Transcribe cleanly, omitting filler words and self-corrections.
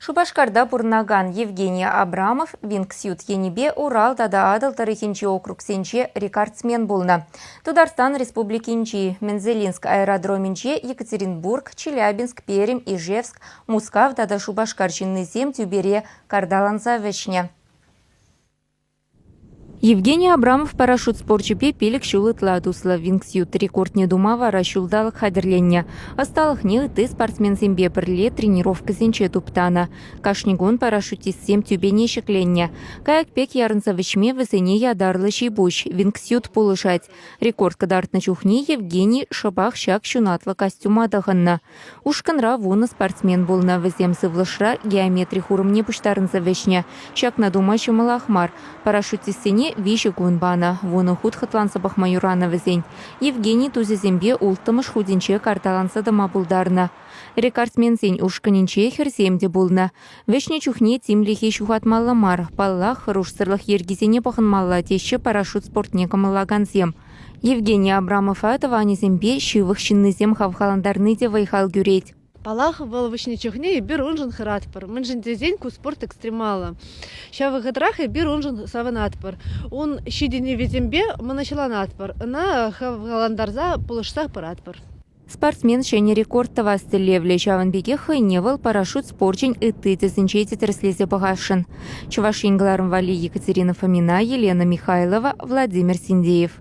Шупашкарта пурӑнакан Евгений Абрамов вингсьют енӗпе Урал тата Атӑл тӑрӑхӗнчи округсенче рекордсмен пулнӑ. Тутарстан Республикинчи Мензелинск аэродромӗнче Екатеринбург, Челябинск, Пермь, Ижевск, Мускав тата Шупашкар ҫыннисем тӳпере карталанса вӗҫнӗ. Евгений Абрамов парашют спорчӗпе 5 ҫул ытла туслӑ. Вингсьют рекордне тума вара ҫулталӑк хатӗрленнӗ. Ӑсталӑхне ытти спортсменсемпе пӗрле тренировкӑсенче туптанӑ. Кашни кун парашютистсем тӳпене ҫӗкленнӗ. Кайӑк пек ярӑнса вӗҫме вӗсене ятарлӑ ҫи-пуҫ, вингсьют пулӑшать. Рекорд кӑтартнӑ чухне Евгений шӑпах ҫак ҫунатлӑ костюма тӑхӑннӑ. Ушкӑнра вунӑ спортсмен пулнӑ. Вӗсем сывлӑшра геометри хурӑмне пуҫтарӑнса вӗҫнӗ. Ҫакна тума ҫӑмӑлах мар. Парашютистсене 3 кун панӑ. Вунӑ хут хӑтланса пӑхма юранӑ вӗсен. Евгений тусӗсемпе улттӑмӗш хутӗнче карталанса тӑма пултарнӑ. Рекордсменсен ушкӑнӗнче хӗрсем те пулнӑ. Вӗҫнӗ чухне тимлӗхе ҫухатмалла мар. Паллах, хӑрушсӑрлӑх йӗркисене пӑхӑнмалла теҫҫӗ парашют спортне кӑмӑллакансем. Евгений Абрамова тӑванӗсемпе ҫывӑх ҫыннисем хавхалантарни те вӑй-хал кӳрет. Паллах, вӑл вӗҫнӗ чухне эпир уншӑн хӑратпӑр. Мӗншӗн тесен ку спорт экстремаллӑ. Ҫав вӑхӑтрах эпир уншӑн савӑнатпӑр. Ун ҫитӗнӗвӗсемпе мӑнаҫланатпӑр. Ӑна хавхалантарса, пулӑшсах пыратпӑр. Спортсмен ҫӗнӗ рекорд тӑвас тӗллевлӗ. Ҫавӑн пекех хӑйне вӑл парашют спорчӗн ытти тӗсӗнче те тӗрӗслесе пӑхасшӑн. Чӑваш Ен кӑларӑм валли Екатерина Фомина, Елена Михайлова, Владимир Синдеев.